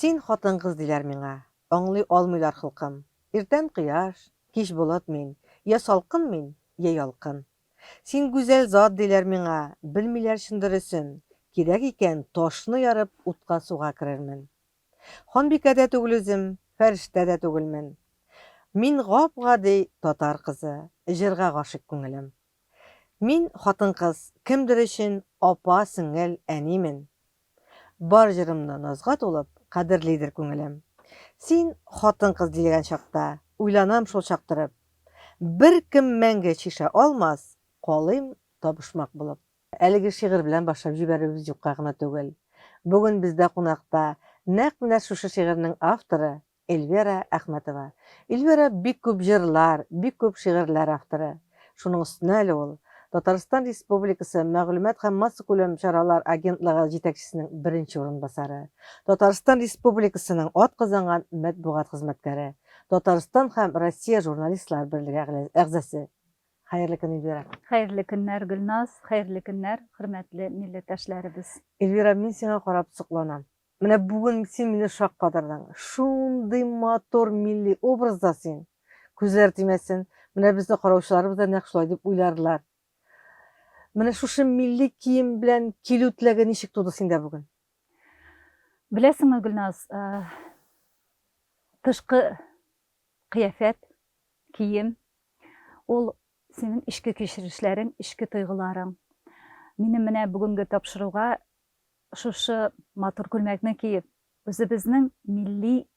Син хатын-кыз диләр миңа, Аңлый алмыйлар холкым. Иртән кояш, кич болыт мин, Я салкын мин, я ялкын. Син гүзәл зат диләр миңа, Белмиләр чын дөресен. Кирәк икән, ташны ярып, Утка-суга керермен. Ханбикә дә түгел үзем, Фәрештә дә түгелмен. Мин гап-гади татар кызы, Җырга гашыйк күңелем. Мин, хатын-кыз, кемдер өчен Апа, сеңел, әнимен. Бар җырымны назга тулып, Кадерлидер күңелем. Син, хатын-кыз дилгән чакта, Уйланам шул чак торып. Беркем мәңге чишә алмас, Калыйм табышмак булып. Әлеге шигырь белән башлап җибәрүебез юкка гына түгел. Бүген бездә кунакта нәкъ менә шушы шигырьнең авторы, Эльвира Әхмәтова. Эльвира бик күп җырлар, бик күп шигырьләр авторы. Шуның өстенә әле ул, Татарстан Республикасы Мәгълүмат һәм массакүләм чаралар агентлыгы җитәкчесенең беренче урынбасары, Татарстан Республикасының атказанган матбугат хезмәткәре, Татарстан һәм Россия Журналистлар берлеге әгъзасы. Хәерле көн, Эльвира. Хәерле көннәр, Гөлназ, хәерле көннәр, хөрмәтле милләттәшләребез. Эльвира, мин сиңа карап сокланам. Менә бүген син мине шаккатырдың. Шундый матур милли образда син. Күзләр тимәсен. Менә безне караучыларыбыз да нәкъ шулай дип уйларлар. Менә шушы милли кием белән килү теләге ничек туды синдә бүген? Беләсеңме, Гөлназ, тышкы кыяфәт, кием, ул синең эчке кичерешләрең, эчке тойгыларың. Минем менә бүгенге тапшыруга шушы матур күлмәкне киеп, үзебезнең милли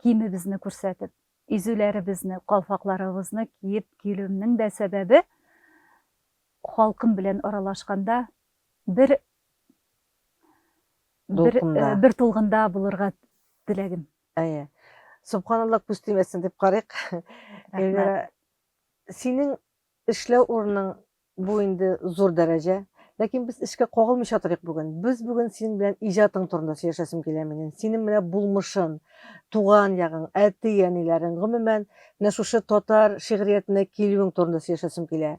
киемебезне күрсәтеп, изүләребезне, калфакларыбызны киеп килүемнең дә сәбәбе, халкым белән аралашканда бер бер, бер тулгында булырга теләгем. Әйе. Субханалла, күз тимәсен дип карыйк. Рәхмәт. Синең Эшләү урының бу инде зур дәрәҗә. Ләкин без эшкә кагылмыйча торыйк бүген. Без бүген синең белән иҗатың турында сөйләшәсем килә минем. Синең менә булмышын, туган ягың, әти-әниләрең, гомумән, менә шушы татар шигъриятенә килүең турында сөйләшәсем килә.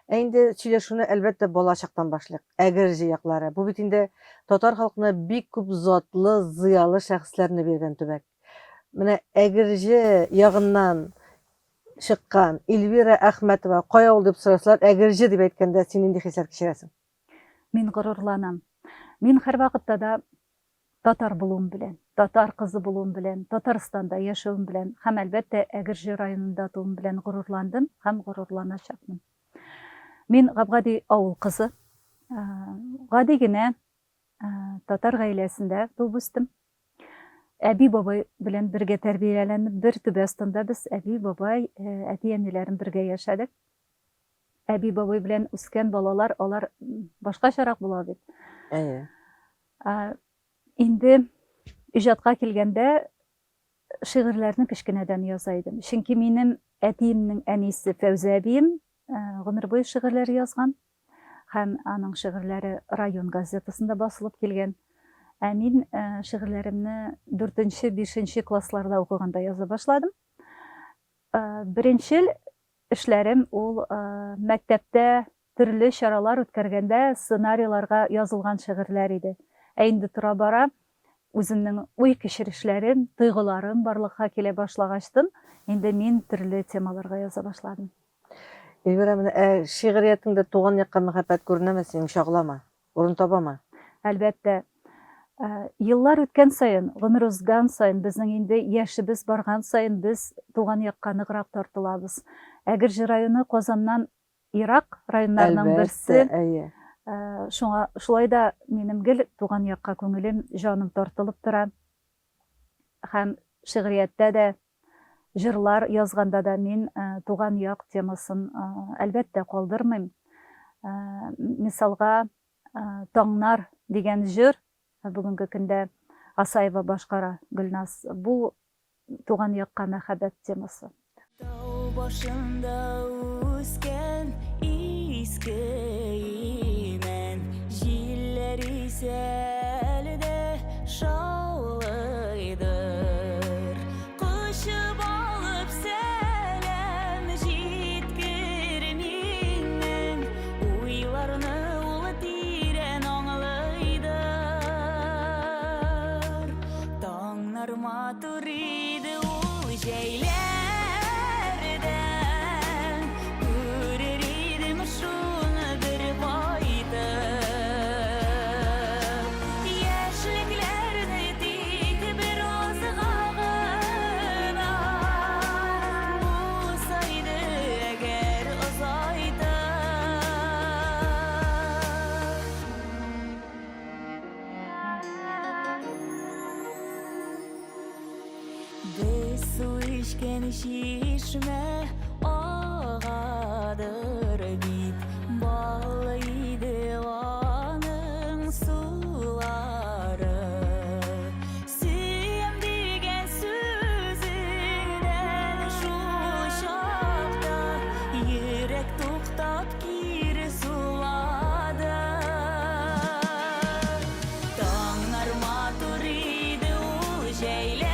Ә инде сөйләшүне, әлбәттә, бала чактан башлыйк. Әгерҗе яклары. Бу бит инде татар халкына бик күп затлы, зыялы шәхесләрне биргән төбәк. Менә Әгерҗе ягыннан чыккан Эльвира Әхмәтова кая ул дип сорасалар, Әгерҗе дип әйткәндә син нинди хисләр кичерәсең? Мин горурланам. Мин һәрвакытта да татар булуым белән, татар кызы булуым белән, Татарстанда яшәвем белән һәм, әлбәттә, Әгерҗе районында тууым белән горурландым һәм горурланачакмын. Мин гап-гади авыл кызы. Гади генә татар гаиләсендә туып үстем. Әби-бабай белән бергә тәрбияләнеп, бер түбә астында без әби-бабай, әти-әниләрем бергә яшәдек. Әби-бабай белән үскән балалар, алар башкачарак була бит. Әйе. Инде иҗатка килгәндә, шигырьләрне кечкенәдән яза идем. Чөнки минем әтиемнең әнисе Фәүзә әбием гомер буе шигырьләр язган. Һәм аның шигырьләре район газетасында басылып килгән. Ә мин шигырьләремне дүртенче, бишенче классларда укыганда яза башладым. Беренчел эшләрем ул мәктәптә төрле чаралар үткәргәндә сценарийларга язылган шигырьләр иде. Ә инде тора-бара үземнең уй-кичерешләрем, тойгыларым барлыкка килә башлагачтын, инде мин төрле темаларга яза башладым. Эльвира, менә ә шигъриятеңдә туган якка мәхәббәт күренәме синең, чагыламы? Урын табамы? Әлбәттә. Еллар үткән саен, гомер узган саен, безнең инде яшебез барган саен без туган якка ныграк тартылабыз. Әгерҗе районы Казаннан ерак районнарның берсе. Әлбәттә, әйе. Шуңа шулай да минем гел туган якка күңелем, җаным тартылып тора. Һәм шигърияттә дә, җырлар язганда да мин туган як темасын, әлбәттә, калдырмыйм. Мисалга, Таңнар дигән җыр бүгенге көндә Асаева башкара, Гөлназ. Бу туган якка мәхәббәт темасы. Тау башында үскән иске имән, Җилләр исә әле дә шаулыйдыр. Кочып алып сәлам җиткер миннән, Уйларны ул тирән аңлыйдыр. чишмә агадыр бит, Бал иде аның сулары. Сөям дигән сүзеңнән шул чакта Йөрәк туктап кире сулады. Таңнар матур иде ул җәйләрдә,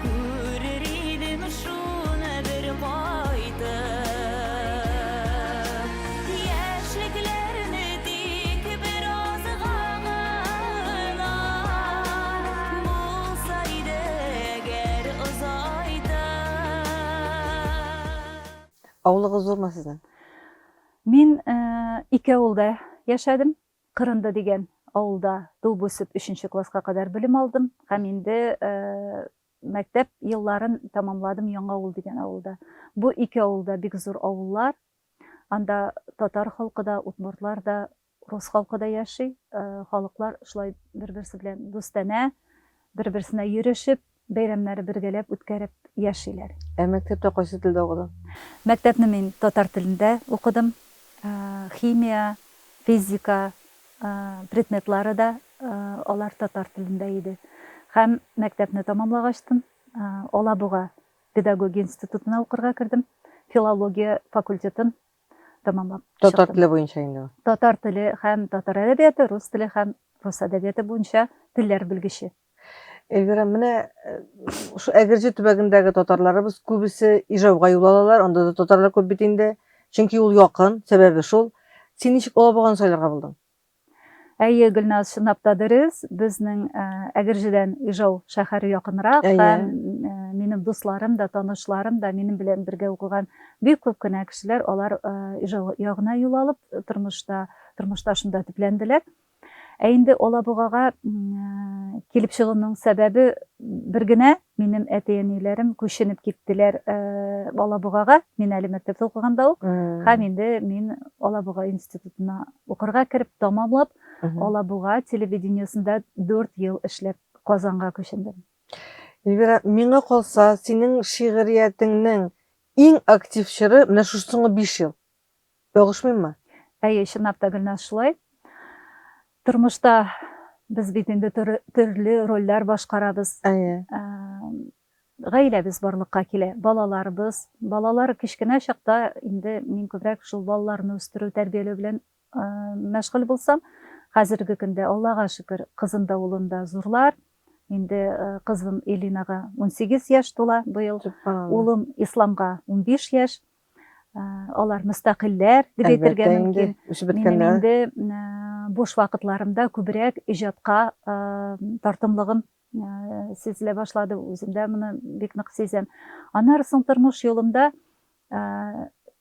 Күрер идем шуны бер кайтып. Яшьлекләрне тик беразга гына Булса иде әгәр озайтып. Авылыгыз зурмы сезнең? Мин ике авылда яшәдем. Кырынды дигән авылда туып үсеп, өченче класска кадәр белем алдым һәм инде мәктәп елларын тәмамладым Яңавыл дигән авылда. Бу ике авыл да бик зур авыллар. Анда татар халкы да, удмуртлар да, рус халкы да яши. Халыклар шулай бер-берсе белән дустанә, бер-берсенә йөрешеп, бәйрәмнәре бергәләп үткәреп яшиләр. Ә мәктәптә кайсы телдә укыдың? Мәктәпне мин татар телендә укыдым. Химия, физика предметлары да алар татар телендә иде. Һәм мәктәпне тәмамлагачтын Алабуга педагогия институтына укырга кердем. Филология факультетын тәмамлап Татар теле буенча инде. Татар теле һәм татар әдәбияты, рус теле һәм рус әдәбияты буенча телләр белгече. Эльвира, менә э, шу Әгерҗе төбәгендәге татарларыбыз күбесе Ижауга юл алалар, анда да татарлар күп бит инде. Чөнки ул якын, сәбәбе шул. Син ничек Алабуганы сайларга булдың? Әйе, Гөлназ, чынлап та дөрес. Безнең э, Әгерҗедән Ижау шәһәре якынрак һәм э, минем дусларым да, танышларым да, минем белән бергә укыган бик күп кенә кешеләр, алар Ижау ягына юл алып, тормышта, тормышта шунда төпләнделәр. Ә инде Алабугага килеп чыгуның сәбәбе бер генә, минем әти-әниләрем күченеп киттеләр Алабугага, мин әле мәктәптә укыганда ук. Һәм инде мин Алабуга институтына укырга кереп, тәмамлап, Алабуга телевидениесендә 4 ел эшләп Казанга күчендем. Эльвира, миңа калса, синең шигъриятеңнең иң актив чоры менә шушы соңгы 5 ел. Ялгышмыйммы? Әйе, чынлап та, Гөлназ, шулай. Тормышта без бит инде төрле рольләр башкарабыз. Әйе. Гаиләбез барлыкка килә, балаларыбыз. Балалар кечкенә чакта инде мин күбрәк шул балаларны үстерү, тәрбияләү белән мәшгуль булсам, хәзерге көндә, Аллага шөкер, кызым да, улым да зурлар. Инде кызым Элинага 18 яшь тула быел, улым Исламга 15 яшь. Алар мөстәкыйльләр дип әйтергә мөмкин. Минем инде буш вакытларымда күбрәк иҗатка тартымлыгым сизелә башлады. Үзем дә моны бик нык сизәм. Аннары соң тормыш юлымда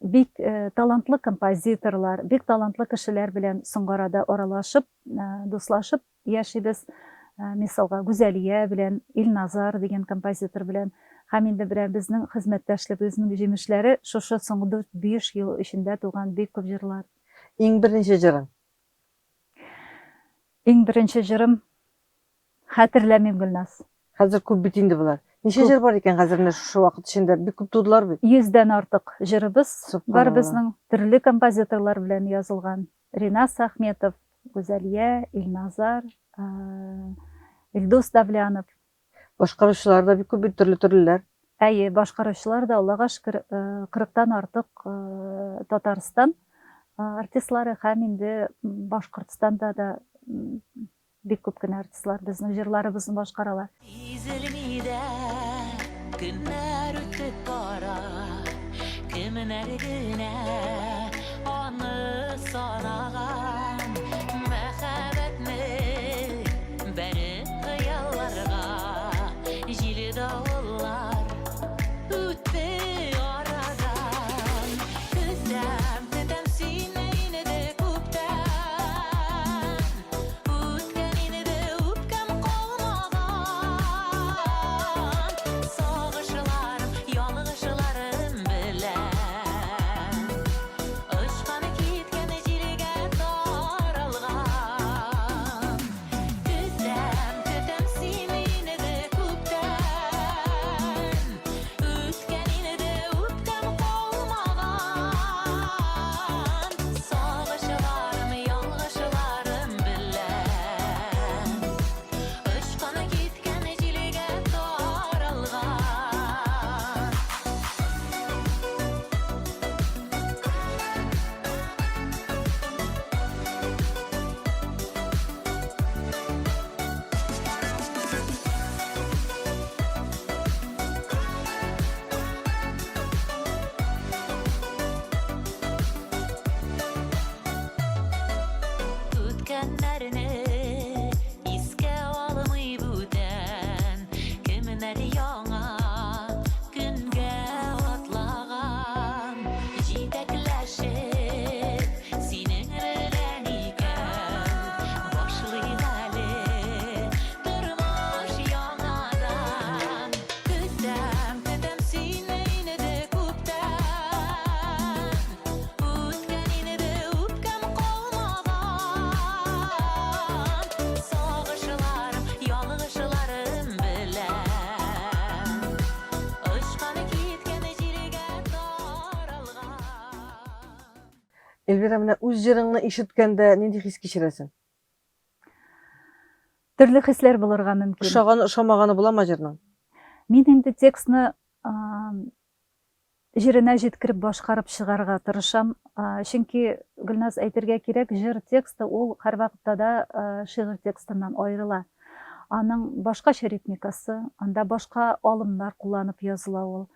бик талантлы композиторлар, бик талантлы кешеләр белән соңгы арада аралашып, дуслашып Яшибез, мисалга, Гүзәлия белән, Илназар дигән композитор белән. Һәм инде берәр безнең хезмәттәшлегебезнең җимешләре шушы соңгы дүрт-биш ел эчендә туган бик күп җырлар. Иң беренче җырың? Иң беренче җырым, хәтерләмим, Гөлназ. Хәзер күп бит инде болар. Ничә җыр бар икән хәзер менә шушы вакыт эчендә? Бик күп тудылар бит. Йөздән артык җырыбыз бар безнең, төрле композиторлар белән язылган. Ринас Ахметов, Гүзәлия, Илназар, Илдус Давлянов. Башкаручылар да бик күп бит, төрле-төрлеләр. Әйе, башкаручылар да, Аллага шөкер, кырыктан артык Татарстан артистлары һәм инде Башкортстанда да Бик күп кенә артистлар безнең җырларыбызны башкаралар. Сизелми дә көннәр үтеп бара, Кемнәр генә аны санаган. Мәхәббәтне бәреп хыялларга, Җил-давыллар үтте арадан. Көтәм, көтәм сине инде күптән. Үткән инде үпкәм калмаган. Сагышларым, ялгышларым белән. Очкан киткән җилгә Эльвира, менә үз җырыңны ишеткәндә нинди хис кичерәсең? Төрле хисләр булырга мөмкин. Ошаганы, ошамаганы буламы җырның? Мин инде текстны җиренә җиткереп башкарып чыгарга тырышам. Чөнки, Гөлназ, әйтергә кирәк, җыр тексты ул һәрвакытта да шигырь текстыннан аерыла. Аның башкача ритмикасы, анда башка алымнар кулланып языла ул.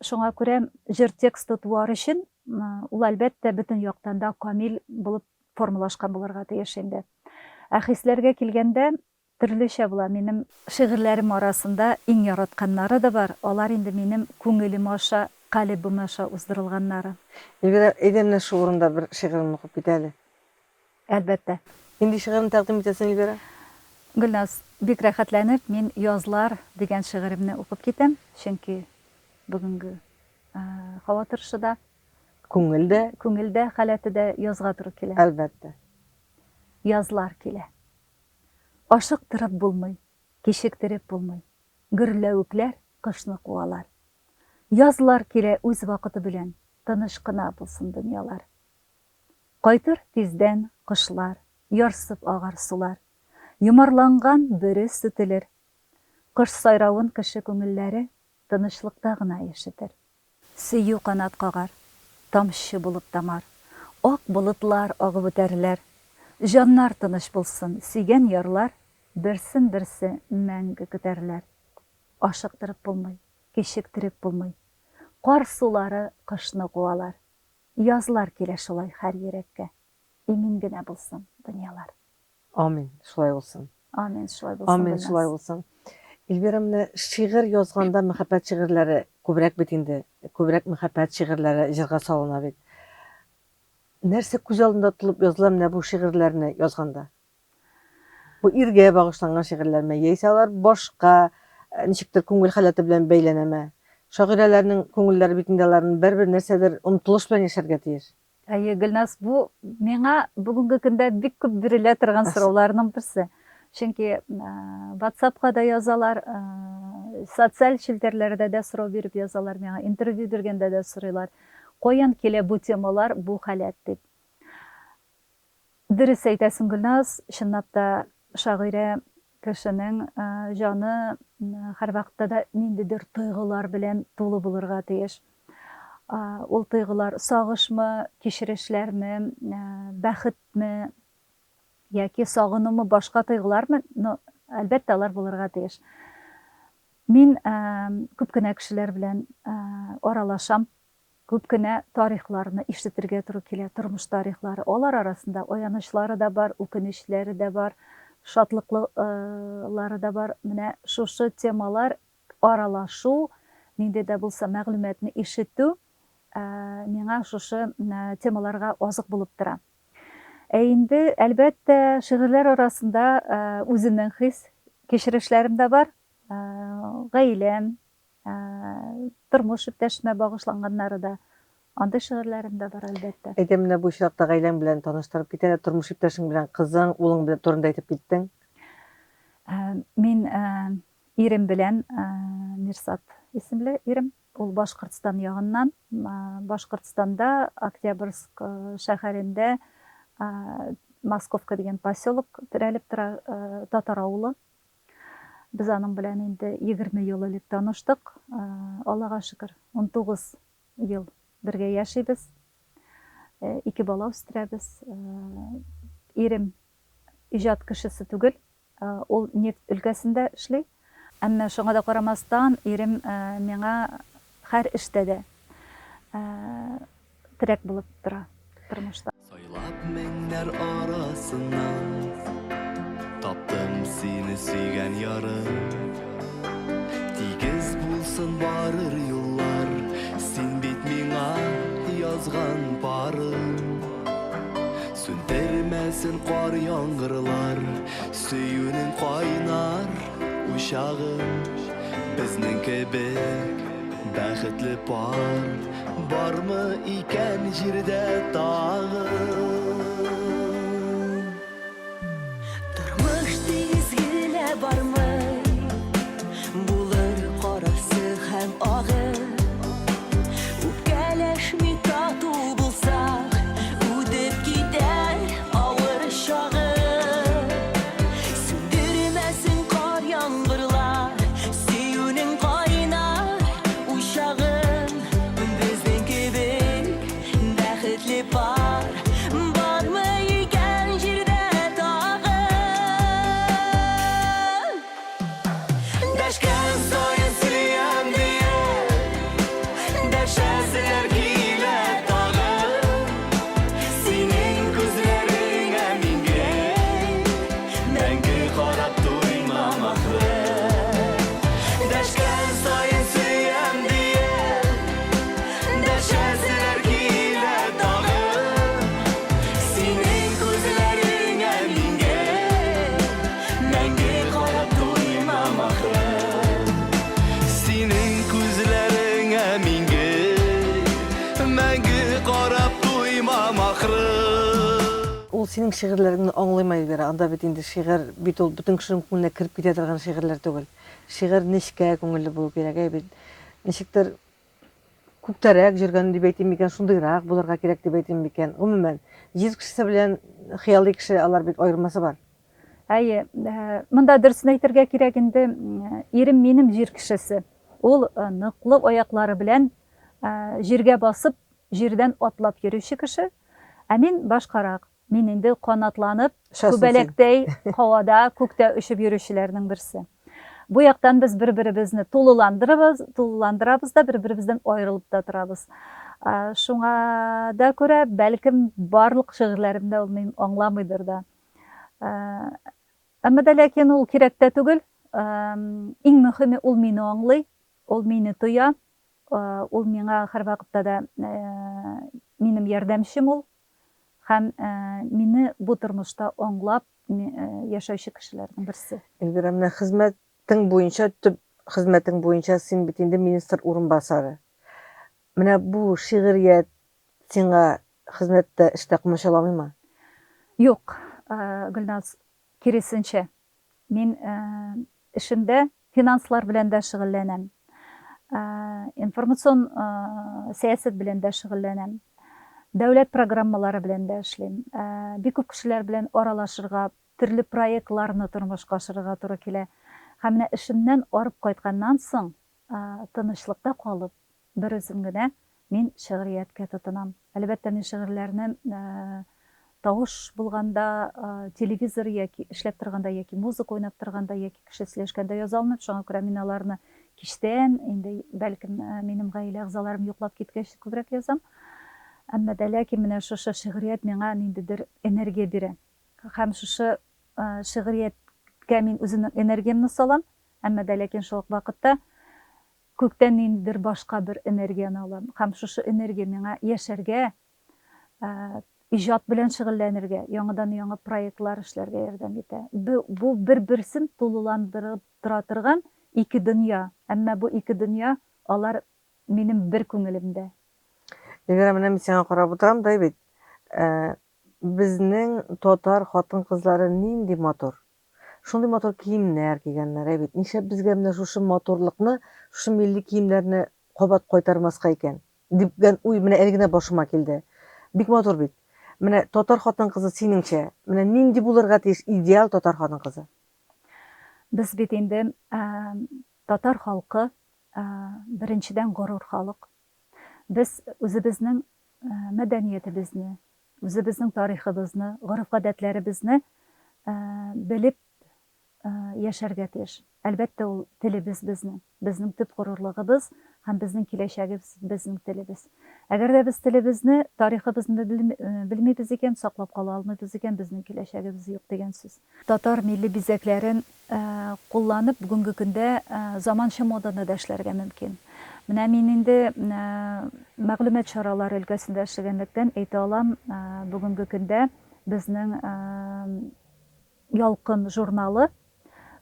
Шуңа күрә җыр тексты туар өчен ул, әлбәттә, бөтен яктан да камил булып формалашкан булырга тиеш инде. Ә хисләргә килгәндә, Төрлечә була, минем шигырьләрем арасында иң яратканнары да бар, алар инде минем күңелем аша, калебем аша уздырылганнары. Эльвира, әйдә менә шул урында бер шигыреңне укып кит әле. Әлбәттә. Нинди шигырен тәкъдим итәсең, Эльвира? Гөлназ, бик рәхәтләнеп, мин Язлар дигән шигыремне укып китәм, чөнки бүгенге һава торышы да, Күңел дә. Күңел дә, халәте дә язга туры килә. Әлбәттә. Язлар килә. Ашыктырып булмый, кичектереп булмый, Гөрләвекләр кышны куалар. Язлар килә үз вакыты белән, Тыныч кына булсын дөньялар. Кайтыр тиздән кошлар, ярсып агар сулар, Йомарланган бөре сүтелер. Кош сайравын кеше күңелләре Тынычлыкта гына ишетер. Сөю канат кагар, тамчы булып тамар, Ак болытлар агып үтәрләр. Җаннар тыныч булсын, сөйгән ярлар Берсен-берсе мәңге көтәрләр. Ашыктырып булмый, кичектереп булмый, Кар сулары кышны куалар. Язлар килә шулай һәр йөрәккә, Имин генә булсын дөньялар. Амин, шулай булсын. Амин, шулай булсын. Амин, шулай булсын. Эльвира, менә шигырь язганда мәхәббәт шигырьләре күбрәк бит инде, күбрәк мәхәббәт шигырьләре җырга салына бит. Нәрсә күз алдында тотылып языла менә бу шигырьләрне язганда? Бу иргә багышланган шигырьләрме, яисә алар башка э, ничектер күңел халәте белән бәйләнәме? Шагыйрәләрнең күңелләре бит инде аларның бер-бер нәрсәдер омтылыш белән яшәргә тиеш. Әйе, Гөлназ, бу миңа бүгенге көндә бик күп бирелә торган сорауларның берсе. Чөнки WhatsApp-ка да язалар, социаль челтәрләрдә дә сорау биреп язалар миңа, интервью биргәндә дә сорыйлар. Каян килә бу темалар, бу халәт дип. Дөрес әйтәсең, Гөлназ, чынлап та шагыйрә кешенең җаны һәрвакытта да ниндидер тойгылар белән тулы булырга тиеш. Ул тойгылар сагышмы, кичерешләрме, бәхетме яки сагынумы, башка тойгылармы, но, әлбәттә, алар булырга тиеш. Мин күп кенә кешеләр белән аралашам, Күп кенә тарихларны ишетергә туры килә, тормыш тарихлары. Алар арасында аянычлары да бар, үкенечләре дә бар, шатлыклылары да бар. Менә шушы темалар, аралашу, нинди дә булса мәгълүматны ишетү миңа шушы темаларга азык булып тора. Ә инде, әлбәттә, шигырьләр арасында үземнең хис кичерешләрем дә бар. Гаиләм, Тормыш иптәшемә багышланганнары да, андый шигырьләрем дә бар, әлбәттә. Әйдә, менә бу очракта гаиләң белән таныштырып кит әле, тормыш иптәшең белән, кызың, улың белән турында әйтеп киттең. Мин ирем белән, Мирсат исемле ирем, ул Башкортстан ягыннан. Башкортстанда, Октябрьск шәһәрендә Московка дигән поселок терәлеп тора, татар авылы. Без аның белән инде 20 ел элек таныштык. Аллага шөкер, 19 ел бергә яшибез. Ике бала үстерәбез. Ирем иҗат кешесе түгел, ул нефть өлкәсендә эшли. Әмма шуңа да карамастан, ирем миңа һәр эштә дә терәк булып тора тормышта. Сайлап меңнәр арасыннан Таптым сине сөйгән ярым Тигез булсын барыр юллар Син бит миңа язган парым Сүндермәсен кар яңгырлар Сөюнең кайнар учагын Безнең кебек бәхетле пар Бармы икән җирдә тагын? Тормыш тигез генә бармый, Булыр карасы һәм агы. Үпкәләшми тату булсак, Синең шигырьләреңне аңлыйм, Эльвира. Анда бит инде шигырь бит ул бөтен кешенең күңеленә кереп китә торган шигырьләр түгел. Шигырь нечкә күңелле булу кирәк, әй бит. Ничектер күктәрәк йөргән дип әйтим микән, шундыйрак булырга кирәк дип әйтим микән. Гомумән, җир кешесе белән хыялый кеше алар бит аермасы бар. Әйе, э, монда дөресен әйтергә кирәк инде, ирем минем җир кешесе. Ул э, ныклы аяклары белән э, җиргә басып, җирдән атлап йөрүче кеше. Ә мин башкарак. Мин инде канатланып, күбәләктәй һавада, күктә очып йөрүчеләрнең берсе. Бу яктан без бер-беребезне тулыландырабыз, тулыландырабыз да, бер-беребездән аерылып та торабыз. Шуңа да күрә, бәлкем, барлык шигырьләремне ул минем аңламыйдыр да. Әмма дә ләкин ул кирәк тә түгел. Иң мөһиме, ул мине аңлый, ул мине тоя, ул миңа һәрвакытта да минем ярдәмчем ул. Һәм мине бу тормышта аңлап яшәүче кешеләрнең берсе. Эльвира, менә хезмәтең буенча, төп хезмәтең буенча син бит инде министр урынбасары. Менә бу шигърият сиңа хезмәттә, эштә комачауламыймы? Юк, Гөлназ, киресенчә. Мин эшемдә финанслар белән дә шөгыльләнәм. Информацион сәясәт белән дә шөгыльләнәм. Дәүләт программалары белән дә эшлим. Бик күп кешеләр белән аралашырга, төрле проектларны тормышка ашырырга туры килә. Һәм менә эшемнән арып кайтканнан соң, тынычлыкта калып, Бер үзем генә мин шигърияткә тотынам. Әлбәттә, мин шигырьләрне тавыш булганда, телевизор яки эшләп торганда, яки музыка уйнап торганда, яки кеше сөйләшкәндә яза алмыйм. Шуңа күрә мин аларны кичтән, инде бәлкем минем гаилә әгъзаларым йоклап киткәч күбрәк язам. Әмма дә ләкин менә шушы шигърият миңа ниндидер энергия бирә. Һәм шушы шигърияткә мин үземнең энергиямне салам. Әмма дә ләкин шул ук вакытта Күктән ниндидер башка бер энергияне алам. Һәм шушы энергия миңа яшәргә, иҗат белән шөгыльләнергә, яңадан-яңа проектлар эшләргә ярдәм итә. Бу бер-берсен тулыландырып тора торган ике дөнья. Әмма бу ике дөнья, алар минем бер күңелемдә. Эльвира, менә мин сиңа карап утырам да бит. Безнең татар хатын-кызлары нинди матур. Шундый матур киемнәр кигәннәр, әй бит. Нишләп безгә менә шушы матурлыкны, шушы милли киемнәрне кабат кайтармаска икән? дигән уй менә әле генә башыма килде. Бик матур бит. Менә татар хатын-кызы синеңчә, менә нинди булырга тиеш идеал татар хатын-кызы? Без бит инде татар халкы, беренчедән, горур халык. Без үзебезнең мәдәниятебезне, Үзебезнең тарихыбызны, гореф-гадәтләребезне белеп яшәргә тиеш. Әлбәттә, ул телебез безнең. Безнең төп горурлыгыбыз һәм безнең киләчәгебез, безнең телебез. Әгәр дә без телебезне, тарихыбызны белмибез икән, саклап кала алмыйбыз икән, безнең киләчәгебез юк дигән сүз. Татар милли бизәкләрен кулланып, бүгенге көндә заманча моданы да эшләргә мөмкин. Менә мин инде мәгълүмат чаралары өлкәсендә эшләгәнлектән әйтә алам, бүгенге көндә безнең Ялкын журналы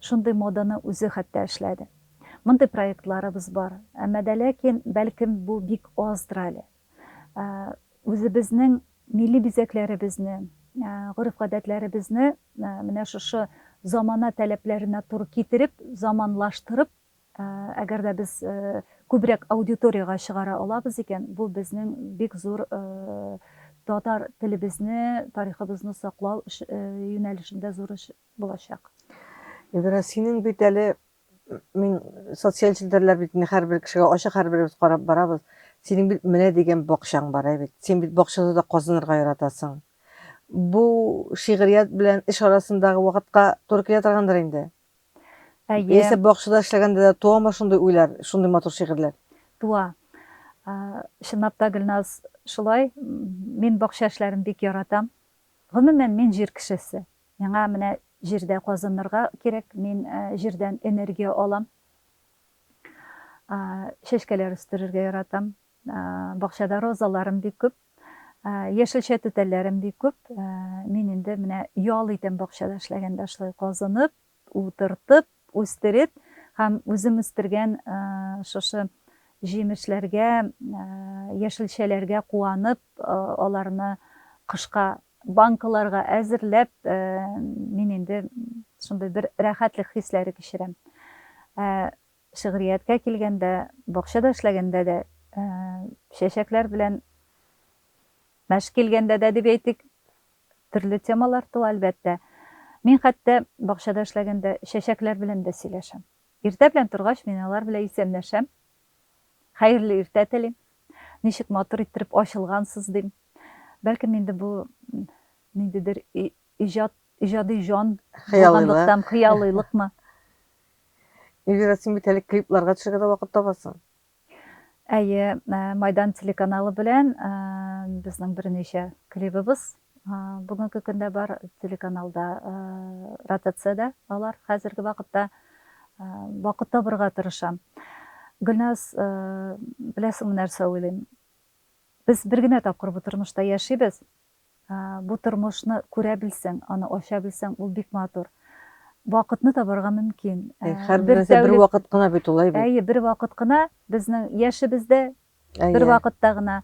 шундый моданы үзе хәтта эшләде. Мондый проектларыбыз бар. Әмма дә ләкин, бәлкем, бу бик аздыр әле. Үзебезнең милли бизәкләребезне, гореф-гадәтләребезне менә шушы замана таләпләренә туры китереп, заманлаштырып, әгәр дә без күбрәк аудиториягә чыгара алабыз икән, бу безнең бик зур татар телебезне, тарихыбызны саклау юнәлешендә зур эш булачак. Эльвира, синең бит әле мин социаль челтәрләр бит инде һәрбер кешегә ачык, һәрберебез карап барабыз. Синең бит менә дигән бакчаң бар, әй бит. Син бит бакчада да казынырга яратасың. Бу шигърият белән эш арасындагы вакытка туры килә торгандыр инде. Әйе. Яисә бакчада эшләгәндә дә туамы шундый уйлар, шундый матур шигырьләр? Туа. Чынлап та, Гөлназ, шулай. Мин бакча эшләрен бик яратам. Гомумән, мин җир кешесе. Миңа менә җирдә казынырга кирәк, мин җирдән энергия алам. Чәчкәләр үстерергә яратам. Бакчада розаларым бик күп. Яшелчә түтәлләрем бик күп. Мин инде менә ял итәм бакчада эшләгәндә шулай казынып, утыртып, үстереп һәм үзем үстергән шушы җимешләргә, яшелчәләргә куанып, аларны кышка. банкаларга әзерләп, мин инде шундый бер рәхәтлек хисләре кичерәм. Ә шигърияткә килгәндә, бакчада эшләгәндә дә, чәчәкләр белән мәш килгәндә дә дип әйтик, төрле темалар туа, әлбәттә. Мин хәтта бакчада эшләгәндә чәчәкләр белән дә сөйләшәм. Иртә белән торгач, мин алар белән исәнләшәм. Хәерле иртә телим. Ничек матур иттереп ачылгансыз, дим. Бәлкем инде бу ниндидер иҗат, иҗади җан булганлыктан, хыялыйлыкмы? Эльвира, син бит әле клипларга төшәргә дә вакыт табасың. Әйе, Майдан телеканалы белән безнең берничә клибыбыз бүгенге көндә бар. Телеканалда, ротациядә алар хәзерге вакытта. Вакыт табырга тырышам. Гөлназ, беләсеңме нәрсә уйлыйм? Без бер генә тапкыр бу тормышта яшибез. Бу тормышны күрә белсәң, аны ача белсәң, ул бик матур. Вакытны табарга мөмкин. Һәрбер нәрсә бер вакыт кына бит ул, әй бит. Әйе, бер вакыт кына безнең яшебездә бер вакытта гына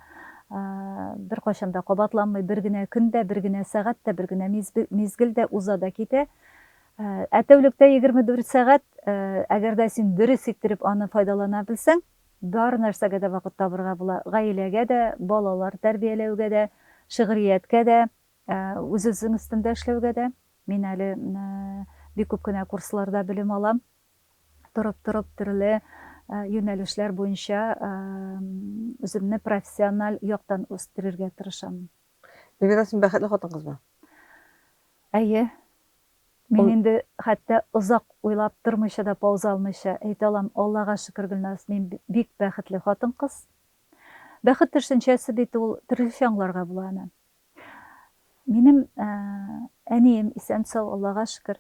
беркайчан да кабатланмый, бер генә көн дә, бер генә сәгать тә, бер генә мизгел дә уза да китә. Ә тәүлектә 24 сәгать, әгәр дә син дөрес иттереп аны файдалана белсәң, Бар нәрсәгә дә вакыт табырга була, гаиләгә дә, балалар тәрбияләүгә дә, шигърияткә дә, үз-үзең өстендә эшләүгә дә. Мин әле бик күп кенә курсларда белем алам. Торып-торып төрле юнәлешләр буенча үземне профессиональ яктан үстерергә тырышам. Эльвира, син бәхетле хатын-кызмы? Әйе. Мин инде хәтта озак уйлап тормыйча да, пауза алмыйча әйтә алам, Аллага шөкер, Гөлназ, мин бик бәхетле хатын-кыз. Бәхет төшенчәсе бит ул төрлечә аңларга була аны. Минем әнием исән-сау, Аллага шөкер.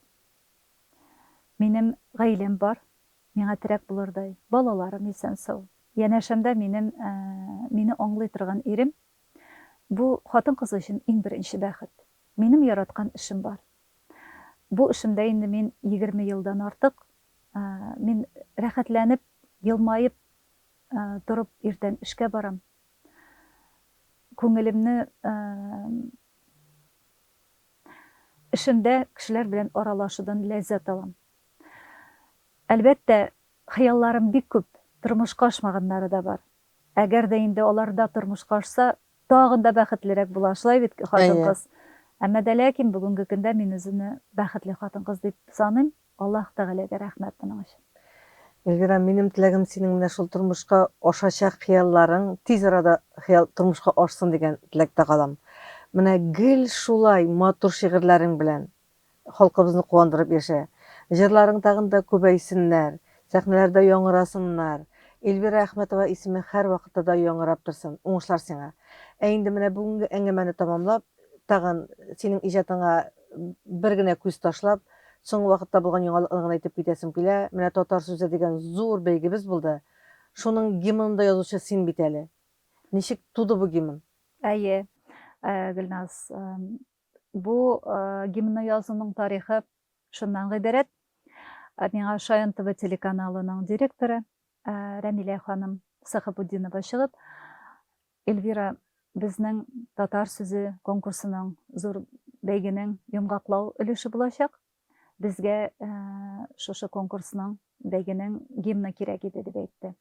Минем гаиләм бар, миңа терәк булырдай. Балаларым исән-сау. Янәшәмдә минем мине аңлый торган ирем. Бу хатын-кыз өчен иң беренче бәхет. Минем яраткан эшем бар. Бу эшемдә инде мин 20 елдан артык. Мин рәхәтләнеп, елмаеп торып иртән эшкә барам. Күңелемне эшемдә кешеләр белән аралашудан ләззәт алам. Әлбәттә, хыялларым бик күп, тормышка ашмаганнары да бар. Әгәр дә инде алар да тормышка ашса, тагын да бәхетлерәк була, шулай бит, хатын-кыз? Әмма дә ләкин бүгенге көндә мин үземне бәхетле хатын-кыз дип саныйм. Аллаһ Тәгаләгә рәхмәт моның өчен. Эльвира, минем теләгем синең менә шул тормышка ашачак хыялларың тиз арада хыял тормышка ашсын дигән теләктә калам. Менә гел шулай матур шигырьләрең белән Халкыбызны куандырып яшә. Җырларың тагын да күбәйсеннәр, сәхнәләрдә яңгырасыннар. Эльвира Әхмәтова исеме һәрвакытта да яңгырап торсын. Уңышлар сиңа. Ә инде менә бүгенге әңгәмәне тәмамлап, тагын синең иҗатыңа бер генә күз ташлап, соңгы вакытта булган яңалыкны гына әйтеп китәсем килә. Менә Татар сүзе дигән зур бәйгебез булды. Шуның гимнын да язучы син бит әле. Ничек туды бу гимн? Әйе, Гөлназ. Бу гимнны язуның тарихы шуннан гыйбарәт. Миңа Шаян ТВ телеканалының директоры Рәмилә ханым Сәхабутдинова чыгып, Эльвира, безнең Татар сүзе конкурсының зур бәйгенең йомгаклау өлеше булачак. Безгә шушы конкурсның, бәйгенең гимны кирәк иде, дип әйтте.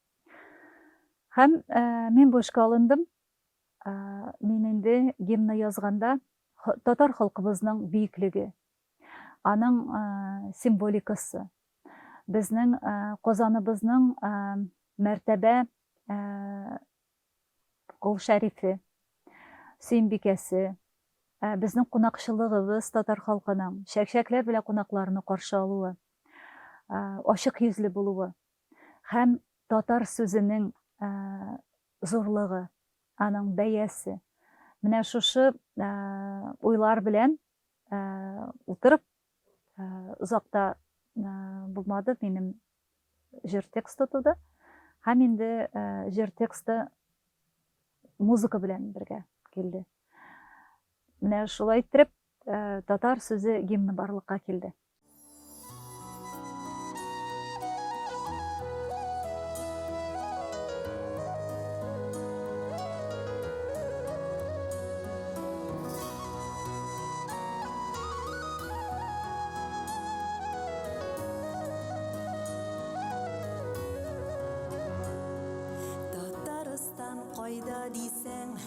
Һәм мин бу эшкә алындым. Мин инде гимнны язганда татар халкыбызның бөеклеге, аның символикасы, безнең Казаныбызның мәртәбә Кол Шәрифе, Сөембикәсе, безнең кунакчылыгыбыз татар халкының, чәкчәкләр белән кунакларны каршы алуы, ачык йөзле булуы һәм татар сүзенең зурлыгы, аның бәясе. Менә шушы уйлар белән утырып, озак та булмады, минем җыр тексты туды. Һәм инде җыр тексты музыка белән бергә килде. Менә шулай иттереп, татар сүзе гимны барлыкка килде.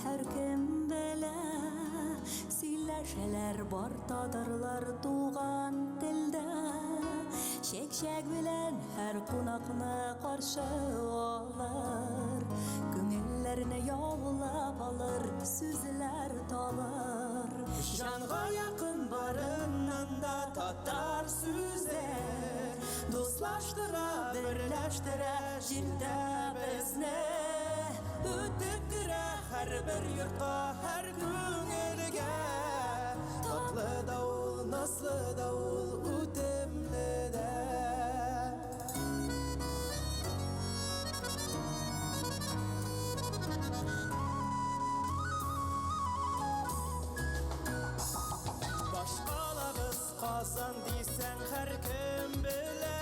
һәркем белә. Сөйләшәләр бар татарлар туган телдә. Чәк-чәк белән һәр кунакны каршы алыр. Күңелләрне яулап алыр, сүзләр табыр. Җанга якын барыннан да татар сүзе. Дуслаштыра, берләштерә җирдә безне. Үтеп керә һәрбер йортка, һәр күңелгә. Татлы да ул, назлы да ул, үтемле дә. Башкалабыз Казан дисәң һәркем белә.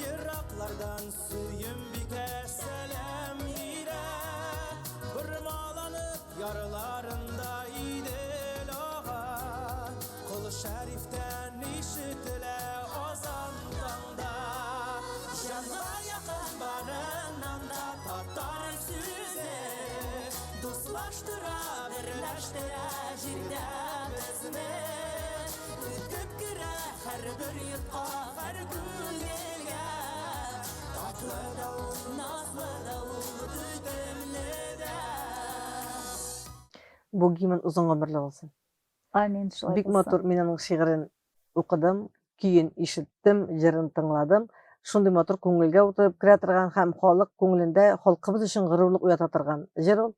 Ераклардан Сөембикә сәлам бирә. Бормаланып ярларында Идел ага. Кол Шәрифтән ишетелә азан таңда. Җанга якын барыннан да татар сүзе. Дуслаштыра, берләштерә җирдә безне. Үтеп керә һәрбер йортка, һәр күңелгә. Татлы да ул, назлы да ул, үтемле дә. Бу гимн озын гомерле булсын. Амин, шулай Бик матур, мин аның шигырен укыдым, көен ишеттем, җырын тыңладым. Шундый матур күңелгә утырып керә торган һәм халык күңелендә халкыбыз өчен горурлык уята торган җыр ул.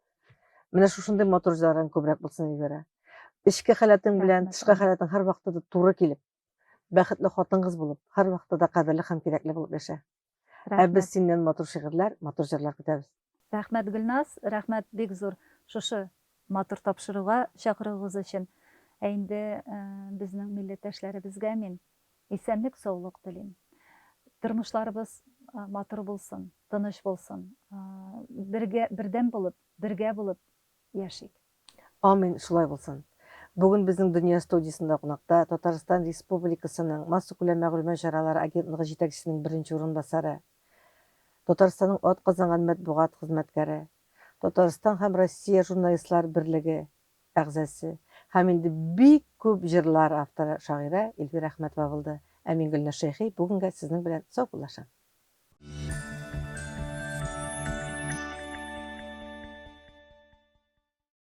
Менә шушындый матур җырларың күбрәк булсын, Эльвира. Эчке халәтең белән тышкы халәтең һәрвакытта да туры килеп, бәхетле хатын-кыз булып, һәрвакытта да кадерле һәм кирәкле булып яшә. Ә без синнән матур шигырьләр, матур җырлар көтәбез. Рәхмәт, Гөлназ, рәхмәт бик зур шушы матур тапшыруга чакыруыгыз өчен. Ә инде безнең милләттәшләребезгә мин исәнлек-саулык телим. Тормышларыбыз матур булсын, тыныч булсын. Бергә, бердәм булып, бергә булып яшик. Амин, шулай булсын. Бүген безнең Дөнья студиясендә кунакта Татарстан Республикасының Массакүләм мәгълүмат чаралары агентлыгы җитәкчесенең беренче урынбасары, Татарстанның атказанган матбугат хезмәткәре, Татарстан һәм Россия Журналистлар берлеге әгъзасы һәм инде бик күп җырлар авторы шагыйрә Эльвира Әхмәтова булды. Ә мин Гөлназ Шәйхи бүгенгә сезнең белән саубуллашам.